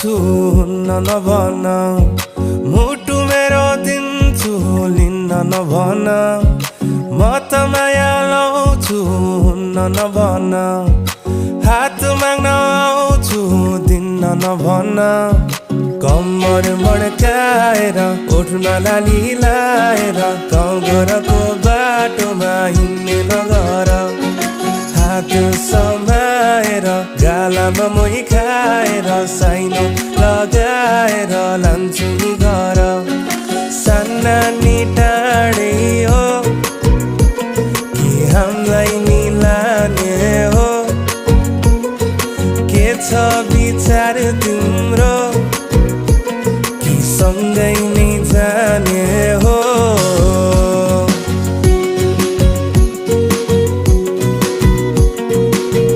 आउँछु हुन्न नभन मुटु मेरो दिन्छु लिन्न नभन म त माया लाउँछु हुन्न नभन हात माग्न आउँछु दिन्न नभन कम्मर मड्काएर ओठमा लाली लाएर गाउँ घरको बाटोमा हिँड्ने नगर हात समाएर गालामा मोही खाएर साइनो लगाएर लान्छु नि घर साना निटा